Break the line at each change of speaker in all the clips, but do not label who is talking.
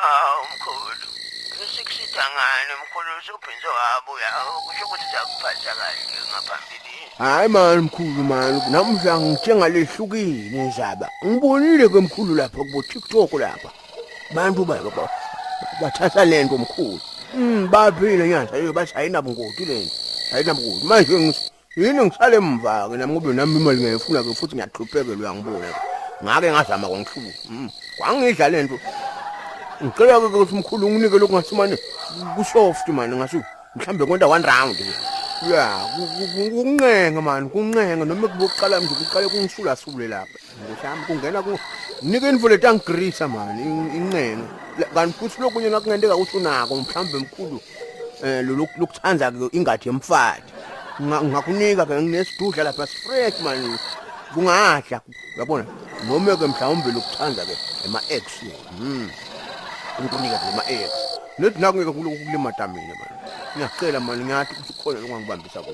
Hawu mkhulu. Sikusitha ngani mkhulu usuphindze wabuya kusho ukuthi sakuphatha kahle ngaphambilini.
Hayi mani mkhulu mani namhla ngithenga lehlukile nzaba. Ngibonile ke mkhulu lapha kubo TikTok lapha. Bantu bathatha lento mkhulu. Baphile nyanza leyo bathi ayinabungoti lento. Ayinabungoti. Manje yini ngisale emva ke nami ngoba nami imali ngiyayifuna ke futhi ngiyahluphekela uyangibona ke. Ngake ngazama kwangihluka. Kwangidla lento. Ngicela ke ukuthi mkhulu unginike lokhu ngathi mane ku-soft mani ngathi mhlambe kwenta one round ke. Ya, kuncenga mani, kuncenga noma kubokuqala nje kuqale kungisula sule lapha. Ngohlamba kungena ku nike info letangigrisa mani incenga. Kanti futhi lokunye nakungenteka ukuthi unako mhlambe mkhulu lokuthanda ke ingadi yemfati. Ngakunika ke nginesidudla lapha fresh mani. Kungadla uyabona noma ke mhlawumbe lokuthanda ke ema ex. Ukunika ke ema ex. Nethi nakungeke kulokhu kulimata mina mani. Ngiyacela mani ngiyathi ukuthi kukhona lokungangibambisa kuko.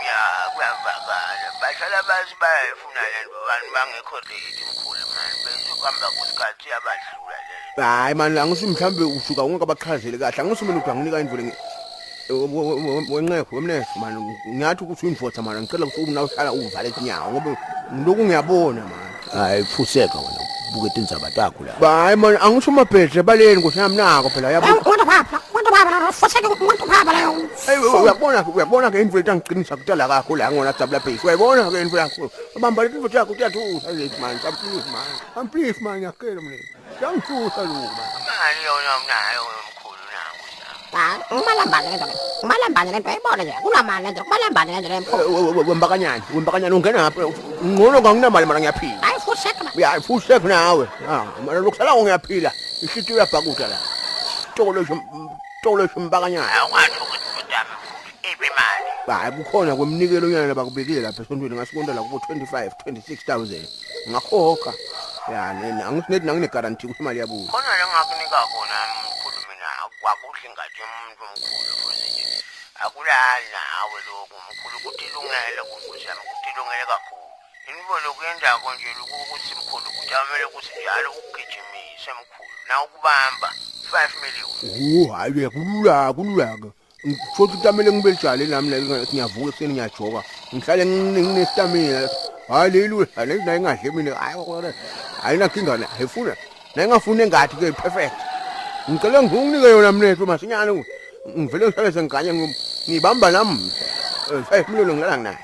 Ya kuyavakala. Bahlala bathi bayayifuna lento abantu bangekho ready mkhulu mani. Bese kuhamba kwesikhathi yabahlula lento.
Hayi mani angisi mhlambe usuka ungeke abachazele kahle. Angisi mina uthi anginika indlu le wenqekho wemnefu mani ngiyathi ukuthi uyindvodza mani ngicela ukuthi una uhlala uvale inyawo ngoba lokhu ngiyabona mani.
Hayi fuseka wena buke tindzaba takho la.
Hayi mani angisho mabhedle baleni nkosi yami nako phela yabo. Hey uyabona uyabona ke indlu etangiqinisa kudala kakho la ngona jabula base. Uyayibona ke indlu yakho. Bamba le indlu yakho kuyathusa nje man. Please man. Please man ngiyacela mina. Yangithusa lo man.
Mali yona unayo mkhulu nangu.
Umalambane lento le. Umalambane lento ayibona nje. Kunamali lento. Umalambane lento le mkhulu.
Wembakanyana, wembakanyana ungena ngapha. Ngcono kanginamali mara ngiyaphila.
Hayi fuseka man.
Ya fuseka nawe. Ah, mara lokusala ngiyaphila. Ihliziyo iyabhakuda la. Tokolo tokolo mbakanyana.
Awungathi ukuthi mntami mkhulu iphi imali.
Hayi kukhona kweminikelo nyana labakubekile lapha esontweni ngasikonta la kubo 25 26000. Ngakhokha. Ya angisinethi nangine guarantee ukuthi imali yabuya.
Khona la ngakunika kona mkhulu mina kwakuhle ngathi umuntu omkhulu futhi nje. Akulali nawe lokhu mkhulu ukuthi ilungele nkosi yami ukuthi ilungele kakhulu. Inibone kuyendako nje ukuthi mkhulu ukuthi amele ukuthi njalo ugijimise mkhulu. Na ukubamba 5 million.
Oh hayi kulula kulula ke. Ngithola ukuthi amele ngibe lijale nami la ngiyavuka ekuseni ngiyajoka. Ngihlale nginestamina. Hayi lelula, hayi nayi ngadle mina. Hayi ayinankinga la, ayifuna. Nayingafuni engathi ke perfect. Ngicela ngikunike yona mnethu masinyane. Ngivele ngihlale sengiganye ngibamba nami. 5 million ngilala nginayo.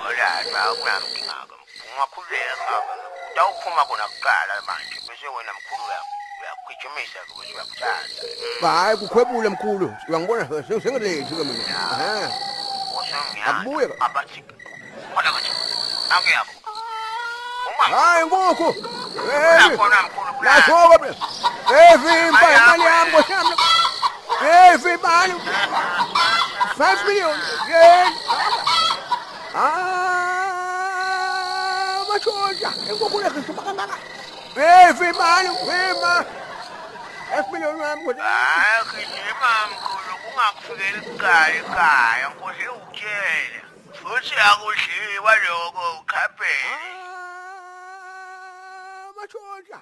Hola, akunamkinga ke. Ungakhululeka ke. Utawuphuma kona kuqala manje bese wena mkhulu uyagijimisa ke bese uyakuthatha.
Hayi kukhwebule mkhulu. Uyangibona sengiready ke mina. Ehhe. Akubuye.
Abathi. Khona kathi. Akuyabo. Uma
Hayi nkukhu. Hey.
khona mkhulu
Lasoka phela. Hey vimba imali yami nkosi yami. Hey vimba. 5 million. Yeah. Ah, machoja. Inkukhu lekhe kangaka. Hey vimba, vimba. 5 million yami nkosi.
Hayi gijima mkhulu kungakufikeli kuqala ekhaya nkosi ukutshela. Futhi akudliwa lokho ukhaphele.
Ah, machoja.